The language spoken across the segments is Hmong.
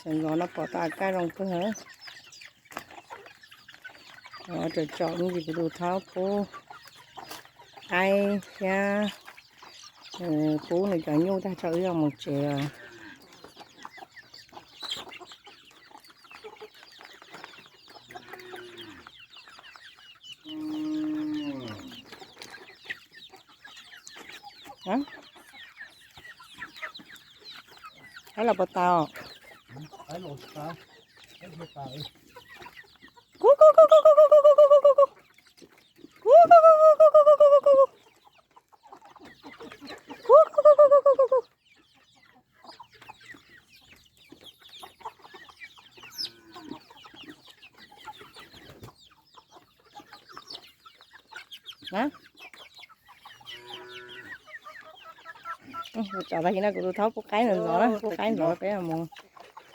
Sawv ntxov no pom tau kaj zoo kawg. Tsom tsom me ntsis kuv tus thaub pub qaib thiab pub nws cov nyuj tag tso wb yuav mus tsev os. Qaib los puas tau? Tsom tag kis no kuv tus thaub pub qaib ntxov na, pub qaib ntxov peb mus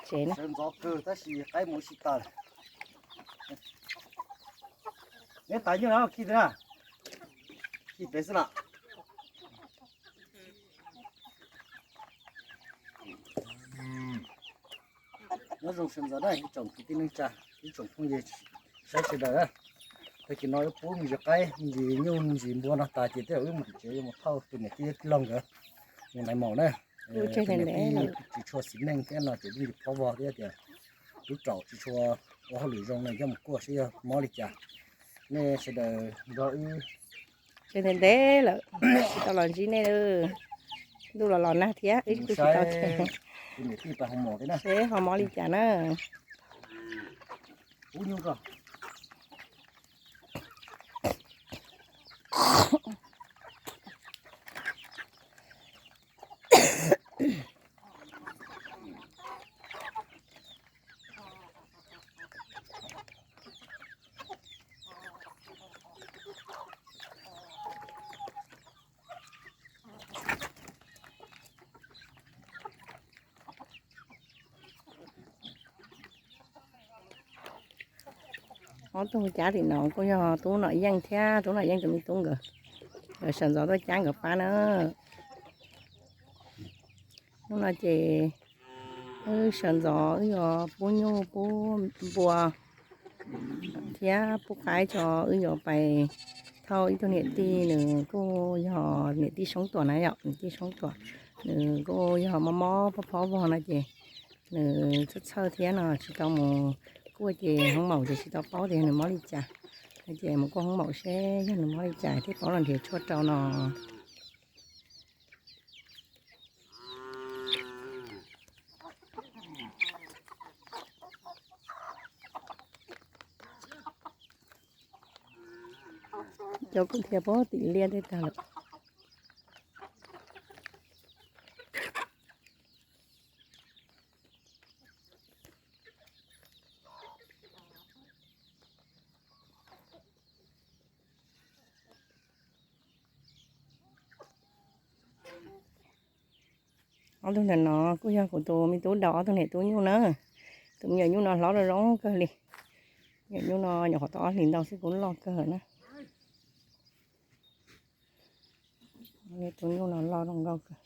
tsev na. Sawv ntxov kawg tab sis qaib mus tsis tas. Neb tas nyuj na, khi pem xwb na. Nyob zoo sawv ntxov na ib tsoom kwv tij neej tsa, ib tsoom phooj ywg saib sawv daws. Tag kis no wb pub me ntsis qaib, me ntsis nyuj, me ntsis npua no tas ces tej zaum wb mus tsev yuav mus thauj tus niam tij laug nkawd mus nais maum na. Tus niam tij tsis tshua xis neej thiab no ces yeej yus phob vog thiab tias wb tsom tsis tshua ua hauj lwm zoo no coj mus kuaj seb yog mob li cas. Nej sawv daws nrog wb. Tsev ntev ntev lawm tsis tau los ntsib nej. Ntuj los los nag thiab wb kuj tsis tau tus niam tij pas hoo mos thiab na, seb ho mob li cas na. Ob tug cav tim no kuj yog Tub Nom Yeej thiab Tub Nom Yeej tus me tub nkawd, nkawd sawv ntxov tuaj cab nkawd pab na. Hnub no ces wb sawv ntxov wb yuav pub nyuj pub npua thiab pub qaib tso, wb yuav pais thauj ib tug niam tij, nws kuj yog niam tij Soob Tuam na yom, niam tij Soob Tuam, nws kuj yog mob mob phob phob vog no ces nws txhawj txhawj thiab no tsis tau mus kuaj ces hoob maum ces tsis tau paub tias nws mob li cas, ces mus kuaj hoob maum seb yog nws mob li cas thiaj paub los nrhiav tshuaj rau no. Cov kuj dhia puag tim liaj tej tag lawm. Ob tug ntawm no kuj yog kuv tus me tub daus ob tug niam tub nyuj na. Tus me nyuam nyuj no hlob zoo zoo kawg li. Nyuam nyuj no nyuam qhuav tau ob hlis ntau xwb kuj loj kawg na. Tus nyuj no loj zoo nkauj kawg.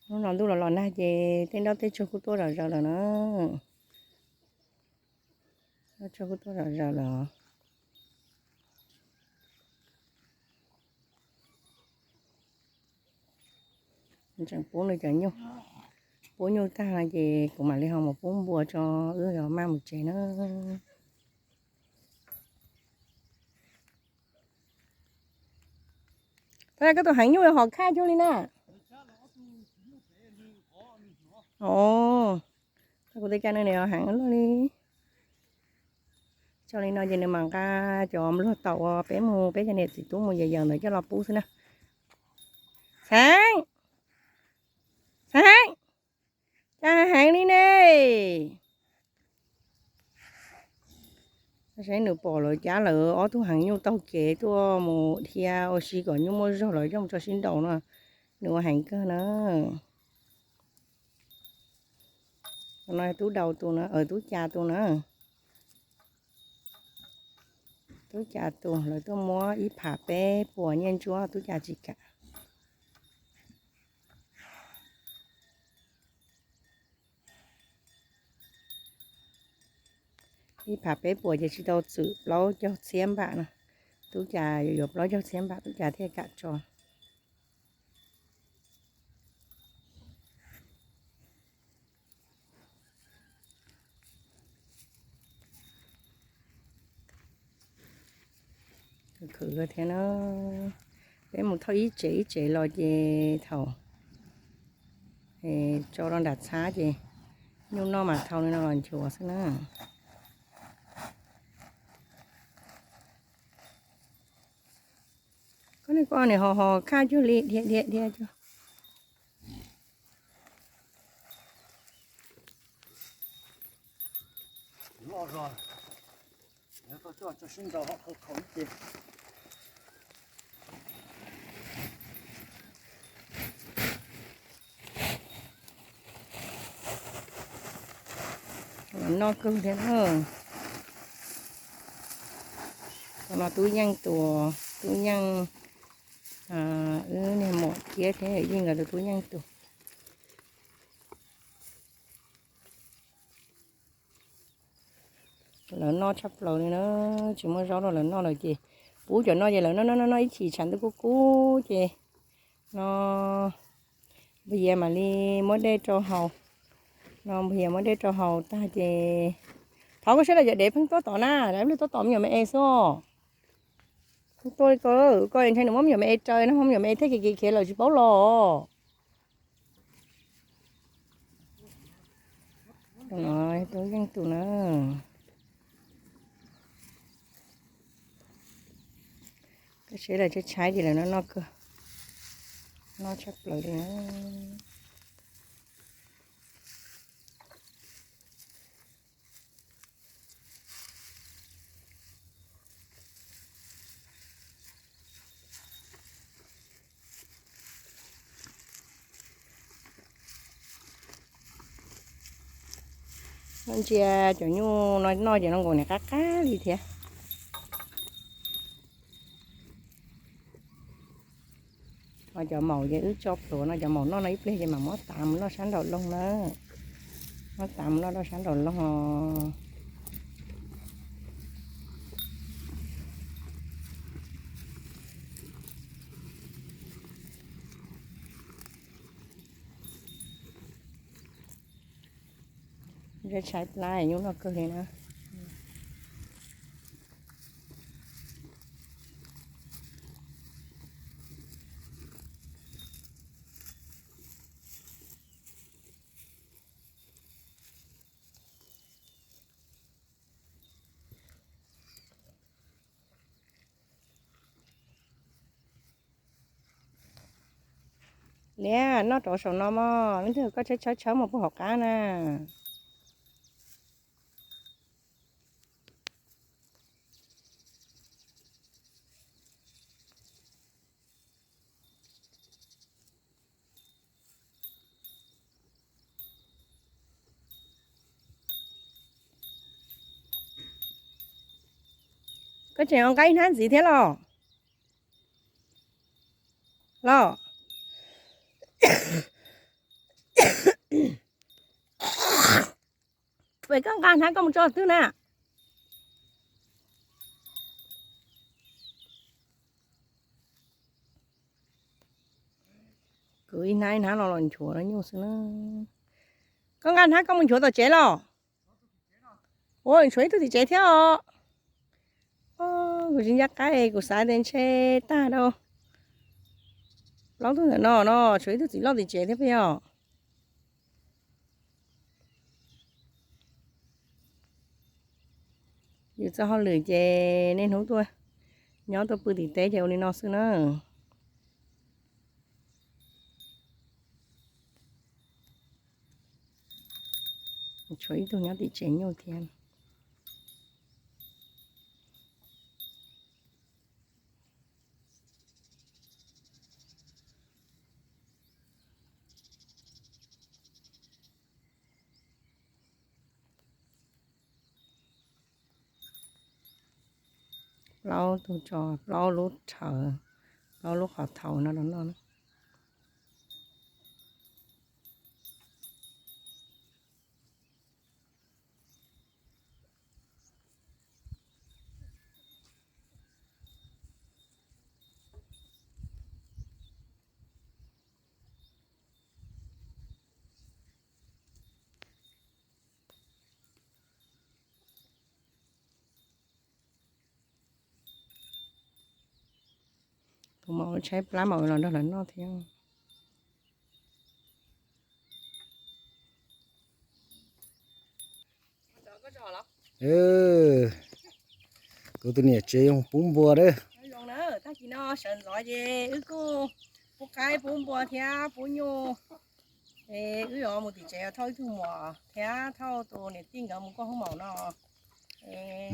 Hnub no ntuj los los nag ces tej nroj tej tsug kuj tuaj zom zaws lawm na. Nroj tsug kuj tuaj zom zaws lawm. Tseem pub nws cov nyuj, pub nyuj tag no ces kuv mam li ho mus pub npua tso wb maj mus tsev na. Tab koj tus heev nyuj hom khaj cuag li na. Os, kuv tej caj no nws heev luaj li. Tso li no ces nws mam nqa cov npluag taum uas peb mus, peb cov niam txiv tub mus yawm yawm ntawd coj los pub xwb na. Xeev, Xeev, cas heev li ne. Saib nws pom lawv cab lawv ob tug heev nyuj taug kev tuaj mus dhia ua si kom nyuj muaj zog lawv coj mus tso sib nraus no. Nws ua heev kawg na. No tub daus tus na, tub cas tus na. Tub Cas tus lawv tuaj muab ib phav peb puas nyiaj ntsuab, Tub Cas tsis kam. Ib phav peb puas ces tsis tau txwm plaub caug txhiab npam no. Tub Cas yuav plaub caug txhiab npam Tub Cas thiaj kam tso. Khwv thiab na. Peb mus thauj ib tsev ib tsev los ces thaum tso rau nram txhab ces nyuj noj mas thau li no los nchuav xwb na. Koj niag ko nws ho ho khaj cuag li dhia dhia dhia cuag. Noj kawg thiab na. Tub Yeej tus, Tub Yeej, wb niag muam Kiab thiab Yeej nkawd tus Tub Yeej tus. Lawv noj tshaj plaws li na, tsis muaj zaub rau lawv noj lawm ces pub cov no ces lawv noj noj noj ib chim tshav ntuj kub kub ces no Npug Yias mam li muab dej rau haus. No Npug Yias muab dej rau haus tag ces thov koj saib lawv cov dev pheej tuaj tom na, lawv pheej tuaj tom me nyuam me es xwb. Pheej tuaj li ko, ko ntshai nws muab me nyuam me es raws no, me nyuam me es thiaj khiav khiav khiav lawm tsis paub los. Tus no Tub Yeej tus na. Koj saib lawv tshaib tshaib ces lawv noj noj kawg, noj tshaj plaws li na. Ntsia cov nyuj no noj ces no nkaus niam qab qab li thiab. Ho cov maum ces wb tso plhuav no, cov maum noj no ib pliag ces mam muab tav mus noj sab nraum loog na. Muab tav mus noj rau sab nraum loog. Tshaib tshaib plab nyuj noj kawg li na. Niam, noj rau saum no mog, leej twg koj tshawb tshawb tshawb mus puag hauv qab na. Koj tseem ua nqaij hnab ntxiv thiab los? Los. Pem koj nqa hnab koj mus tso twg na? Kwv ib hnab ib hnab los los nchuav nyuj xwb na. Koj nqa hnab koj mus nchuav tom tsev los? Ua nchuav ib tug tim tsev thiab os. Kuv tsis ncaj qab, kuv xav tias ntshe tag rau plaub tug ntawm no no, tshuav ib tug txiv loj tim tsev thiab peb os. Yus txoj hauj lwm ces niaj hnub tuaj nyob tuaj pw tim teb ces ua li no xwb na. Tshuav ib tug nyob tim tsev nyuj thiab. plaub tug tso plaub lub rhawv, plaub lub qhov thaum no los noj na. Tus maum tshaib plab mas los nrog lawv noj thiab. Kuv tus niam tsev yuav pub npua dab. Tag kis no sawv ntxov ces wb kuj pub qaib pub npua thiab pub nyuj. Es wb yuav mus tim tsev thauj ib tug muam thiab thauj tus niam tij nkawd mus kuaj hoob maum no.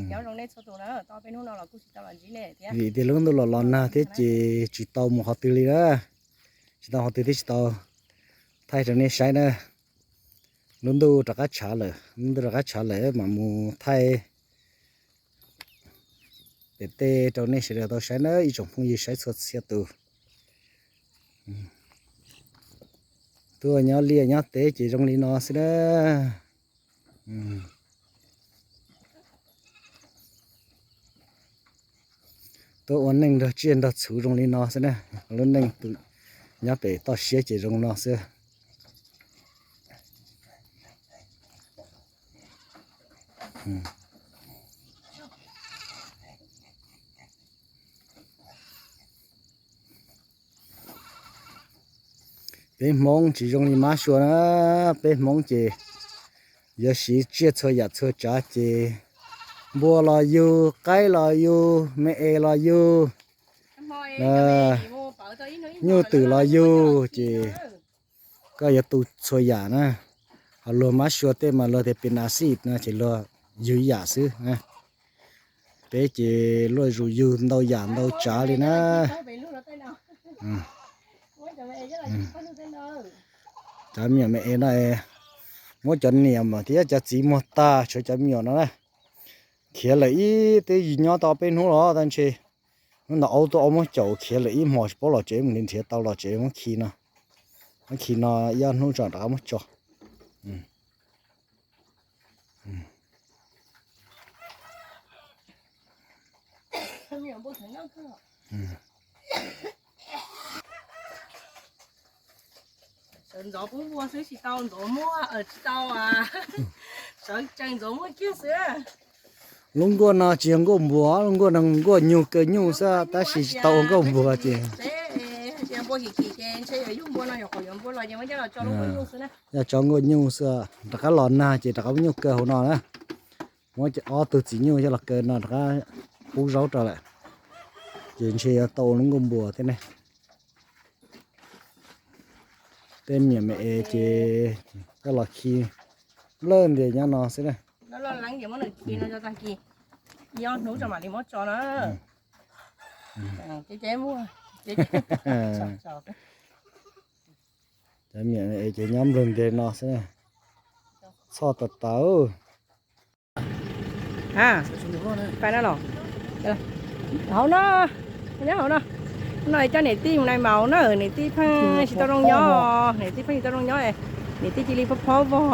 Nyob zoo nej txhua tus na, tau peb hnub no los kuj tsis tau los ntsib nej thiab. Vim tias lub ntuj los los nag thiab ces tsis tau mus qhov twg li na. Tsis tau qhov twg thiab tsis tau thaij rau nej saib na. Lub ntuj rov qab tshav lawm, lub ntuj rov qab tshav lawm mam mus thaij pem tej rau nej sawv daws tau saib na ib tsoom phooj ywg saib txhua txhia tus. Tuaj nyob liaj nyob teb ces zoo li no xwb na. Tuaj ua neej nrog tsiaj nrog txhu zoo li no xwb na. Lub neej nyob pem toj siab ces zoo no xwb. Peb Hmoob tsis zoo li mab sua na, peb Hmoob ces yuav siv tsiaj txhua yam txhua tsav ces npua los yug, qaib los yug, me es los yug, nyuj twm los yug ces koj yuav tu txhua yam na. Ho luag mab sua tej mas luag tias pes nas xij no ces luag yug ib yam xwb. Peb ces luaj zus yug ntau yam ntau tsav li na. Cov me nyuam me es no muab cov niam mas thiab cov txiv muag tag, tshuav cov me nyuam no na. Khiav lawm ib, twb nyob tau peb hnub los tab ntshe hnub ntawd aub tuaj aub muab caum khiav lawm ib hmos tsis paub los tsev, mus nrhiav tau los tsev muab khi no. Muab khi no ib ob hnub tso rov qab muab tso. Sawv ntxov pub npua xwb tsis tau ntxov muag, tsis tau, sawv tsees ntxov muag kiag xwb. Lub nkuaj no tsis yog nkuaj npua, lub nkuaj no nkuaj nyug kaw nyuj xwb tab sis tsis tau ua nkuaj npua ces. Yog tso nkuaj nyuj xwb, rov qab los nag ces rov qab muab nyuj kaw hauv no na. Muab ob tug txiv nyuj coj los kaw no rov qab pub zaub rau lawm. Ces ntshe yuav tau ua lub nkuaj npua thiab ne. Tej me nyuam me es ces koj los khi nplawg ntias nyob no xwb na. Cov me nyuam me es ces nyob nplawg ntias no xwb na. Txhoj tas tas. Hauv no, nyob hauv no, no coj niam tij mus nais maus na, niam tij pheej tsis tau zoo nyob, niam tij pheej tsis tau zoo nyob, niam tij cia li phob phob vog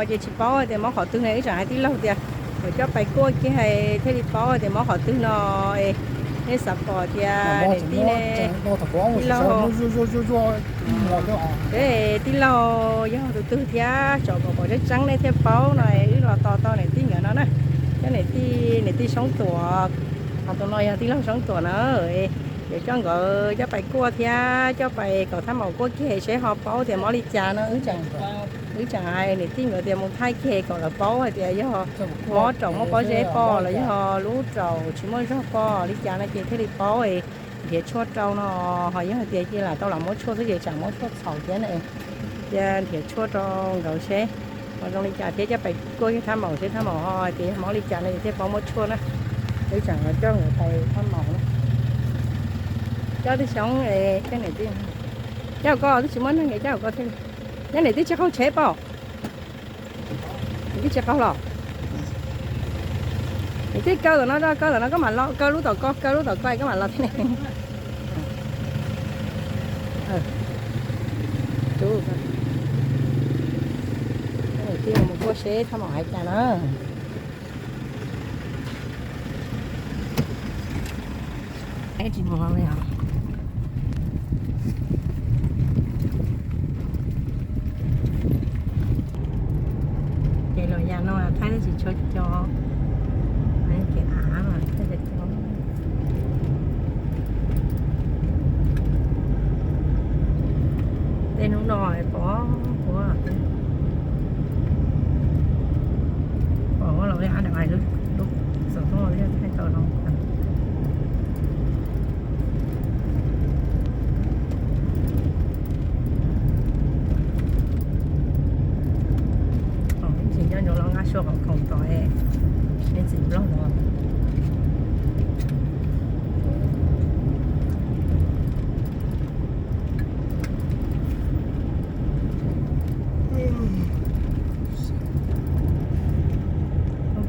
ces tsis paub tias mob qhov twg ne, wb tseem hais tij laug tias kom coj pais kuaj kiag thiaj li paub tias mob qhov twg no. Nej xav pom tias niam tij ne, tij laug, tij laug yog tus twg thiab tsom kom pom tseeb tseeb nej thiaj paub no, wb los tos tau niam tij nkawd no na. Coj niam tij, niam tij Soob Tuam, ho tus no yog tij laug Soob Tuam na. Ces coj nkawd coj pais kuaj thiab coj pais kom thab maum kuaj kiag seb ho paub tias mob li cas no. Wb tseem hais niam tij nkawd tias mus thaij kiag kom lawv paub hais tias yog mob raum muaj pob zeb poj los yog lub raum tsis muaj zog poj li cas no ces thiaj li paub. Nrhiav tshuaj rau no, ho yog hais tias cia lam tau lam muab tshuaj xwb ces tsam muab tshuaj txhaum thiab na. Cia nrhiav tshuaj rau nkawd seb ho zoo li cas thiab coj pais kuaj kiag thab maum seb thab maum ho hais tias yog mob li cas no ces thiaj paub muab tshuaj na. Wb tseem coj nkawd pais thab maum na. Coj tij Xyoob, coj koj twb tsis muaj neeg, coj koj thiaj li. Nyob niam tij tsis qaug tsheb pom? Niam tij tsis qaug los? Thiab kaw tom no, kaw tom no, koj mam los, kaw lub tom ko, kaw lub tom ko koj mam los thiab ne. Tij mus kuaj seb txhob mam hais cas na. Tsis mus li os. Ces los yam no Thaib twb tsis tshua co, kev av mas Thaib tsis co. Tej hnub no pom, pom los ab dam lub xov tooj thiab thaij tau no. Tsis nyob nyob los nqa suab qhov khoom tod, neb txiv Nplog no.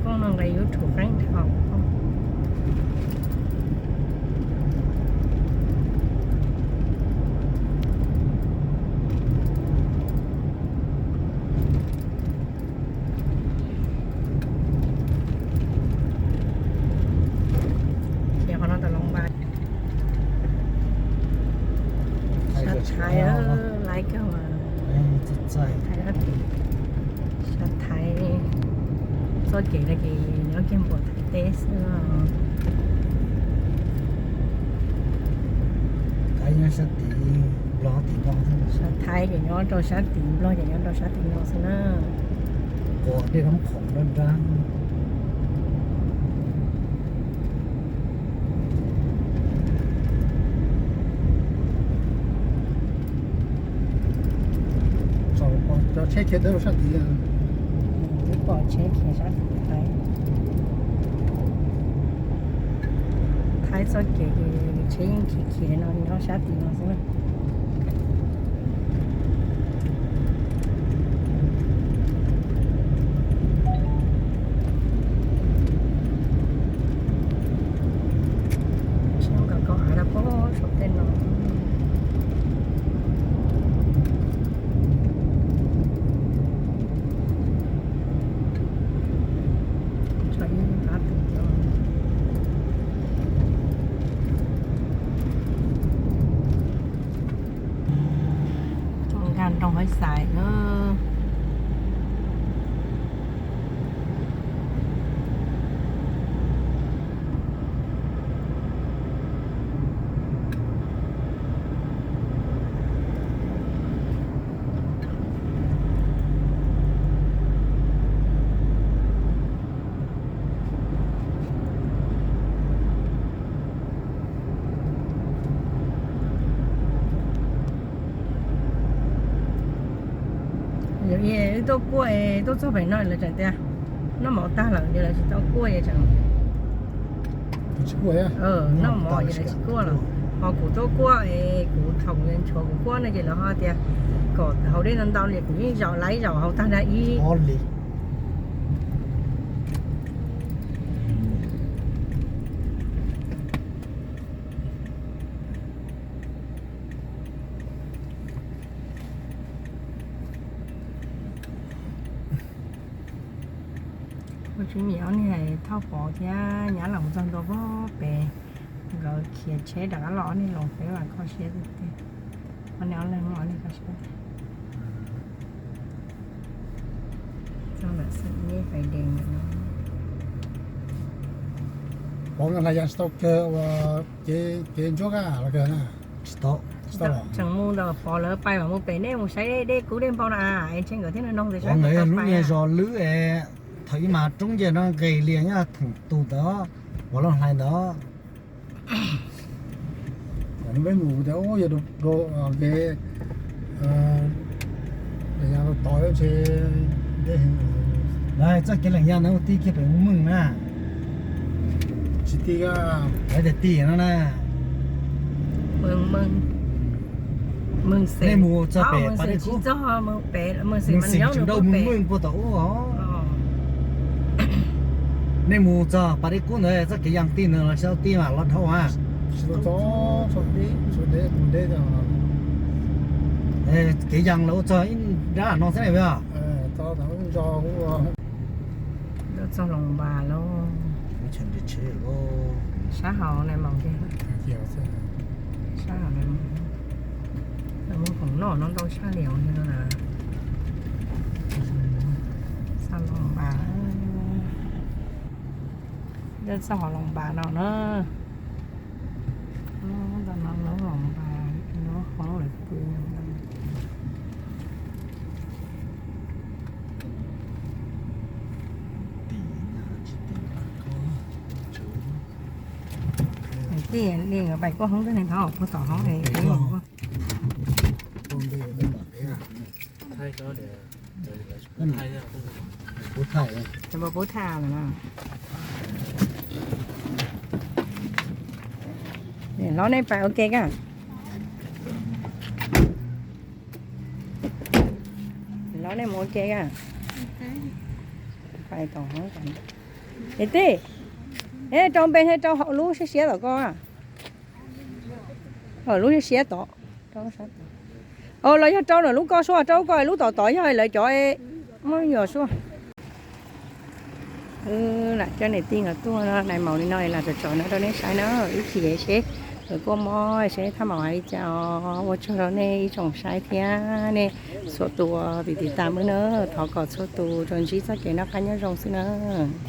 Koj no nqe YouTube qeeb dhau. Ces qhov no tau loo npa. Sab Thaib laiv kawg mas. Sab Thaib txoj kev no ces nyob kiag npuab Thaib teb xwb. Thaib nyob sab tid, Nplog tim no. Sab Thaib ces nyob rau sab tid, Nplog ces nyob rau sab tim no xwb na. Quas dej roob khoom nrab nrab. Cov tsheb khiav dawb rau sab tid. Twb pom tsheb khiav sab tid Thaib. Thaib txoj kev tsheb yeej khiav khiav no nyob sab tid no xwb na. Tsis nkawd kaub av rau pem saum tej no. Tso ib nrab tus cov. Nkag nroog Hab Xais na. Yog wb tuaj kuaj es tuaj txog pem no lawv tseem tias noj mov tag lawm ces lawv tsis tau kuaj es tseem noj mov ces lawv tsis kuaj lawm. Ho kuv tuaj kuaj es kuv thaum kuv yuav nchuav kuv kuaj no ces lawv ho tias kom haus dej ntau ntau li, kuv yeej zaum laiv zaum haus tag nrho ib. Ua tswv yim ob niag thauj pov thiab nyab los txog ntua pob pem, nkawd khiav tsheb rov qab los, ob niag los peb vam kho siab tiag tiag. Ob niag ob leeg ob niag kho siab tiag. Txog ntawm xeem Nyij Fais Dees lawm no. Pov nkawd hla yas tsis tau kawg uas kev ntsuab kaj los kawg na. Tsis tau. Tseem mus ntawm Pov lawv pais mas mus pem nej mus saib dej kub dej npau na, es ntshe nkawd thiaj noog ntawd. Pov nkawd yog lub niag zos lwb es thaum ub mas roob ntsia no nqes lias nyob theem tus ntawd, Pov los hlais ntawd. Peb mus tias yog kev tod ntshe deb heev. Txoj kev lees yas ntawd mus ti kiag pem Mus Meej na. Tsis ti, lawv tias ti no na. Nej mus txog pem pas dej kub, Mus Xwm tsis nrau Mus Meej puag tom ub os. Nej mus txog Pas Dej Kub ntawd txoj kev yas ti ntawd los tsis tau ti mas los dhau mas. Kev yas los ua txog ib nrab no xwb ne. Txog Loos Npas lauj. Sab hauv na mas, sab hauv na, muaj khoom noj no ntau tshaj li os no na. Xa Loos Npas, txog hauv Loos Npas no na. Ntawm no lub Loos Npas, lub hauv lawv pw. Tij li pais kuaj hoob twg ne, thov puag tom hoob. Hlob nej pais ua ke ka. Hlob nej mus ua ke ka. Pais tom hoob. Es tij, es rau npe thiab rau hauv lub siab siab tom ko. Lub siab siab tod. Los yog rau lub ko sua, rau ko lub tom tod yog lawv cov muab yuam sua. Lam coj niam tij nkawd tuaj no, nais maum li no lam tsom tsom no rau nej saib na, ib chim seb lawv kuaj mob seb thaj maum hais li cas os. Ua tsaug rau nej ib tsoom saib thiab nej txhua tus tiv tiv tas wb na, thov kom txhua tus tsuas ntsib txoj kev noj qab nyob zoo xwb na.